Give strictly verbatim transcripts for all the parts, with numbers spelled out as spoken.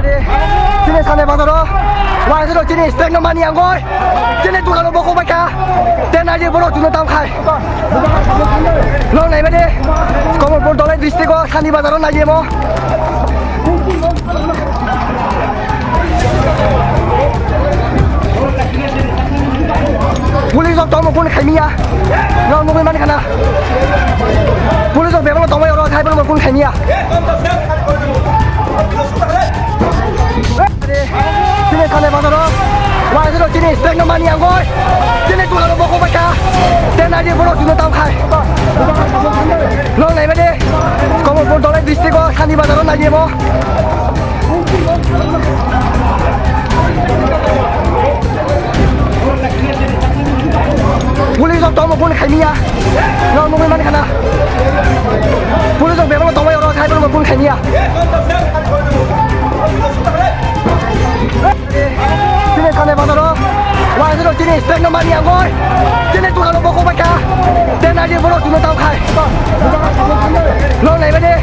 Chini Sani bazaro, waisano chini state no mani angoi. Chini dukano bokok baikha. Te naidi borok chuno tam khai. Nong naiba de. Kamalpur Dholai district o Sani bazaro naidi mo. Police rok tongmo kun khaimiya. Nong nugui mani khana. Police rok bebak tongmai oro khai bolo kun khaimiya. Chini Sani bazaro, waisano chini state no mani angoi. Chini dukano bokok baikha. Te naidi borok chuno tam khai. Nong naiba de. Kamalpur Dholai district o Sani bazaro naidi mo. Police rok tongmo kun khaimiya. Nong nugui mani khana. Police rok bebak tongmai oro khai bolo kun khaimiya. Chini Sani bazaro, waisano chini state no mani angoi. Chini dukano bokok baikha. Te naidi borok chuno tam khai. Nong naiba de.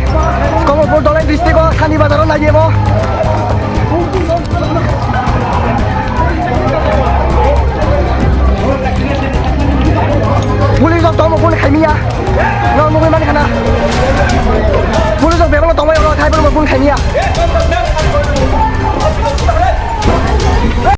Kamalpur Dholai district o Sani bazaro naidi mo. Police rok tongmo kun khaimiya. Nong nugui mani khana. Police rok bebak tongmai oro khai bolo kun khaimiya.